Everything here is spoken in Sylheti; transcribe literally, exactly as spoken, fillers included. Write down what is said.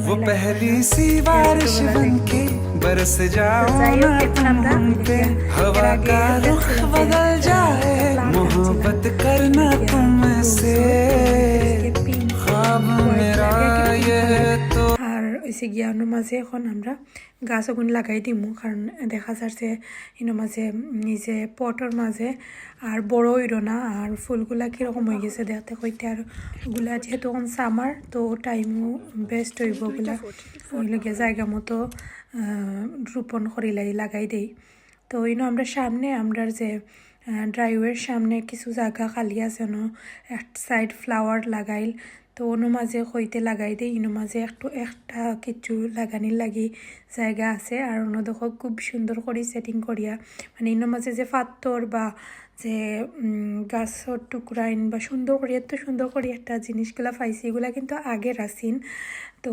वो पहली सी बारिश बन के बरस जाओ। যাই হোক, এখন আমরা ওই যে এর আগে গেছিলাম যে, আহ, plum খাচ্ছিলাম। তো আজকে pink white লাগে, আর ওই যে গিয়া ওনোর মাঝে এখন আমরা গাছ ওগুন লাগাই দিমু, কারণ দেখা যাচ্ছে ইনোর মাঝে, উম, এই যে পটর মাঝে আর বড় অইলো না, আর ফুলগুলা কিরকম অই গেছে দেখতে কইতে, আর ওগুলা যেহেতু এখন summer, তো timeও best অইবো ওগুলা। ওই লগে জায়গা মতো, আহ, রোপণ করিলাই, লাগাই দেই। তো ইনো আমরা সামনে, আমরার যে, আহ, drivewayর সামনে কিছু জায়গা খালি আছে, ওনো এক side flower লাগাইল, তো ওনোর মাঝে কইতে লাগাই দেই, ইনোর মাঝে একটু একটা কিছু লাগানির লাগি জায়গা আছে। আর ওনো দেখো খুব সুন্দর করি setting করিয়া, মানে ইনোর মাঝে যে পাথর বা যে, উম, গাছর টুকরা ইন বা সুন্দর করি, এত সুন্দর করি একটা জিনিসগুলা পাইছি, এগুলা কিন্তু আগের আছিন। তো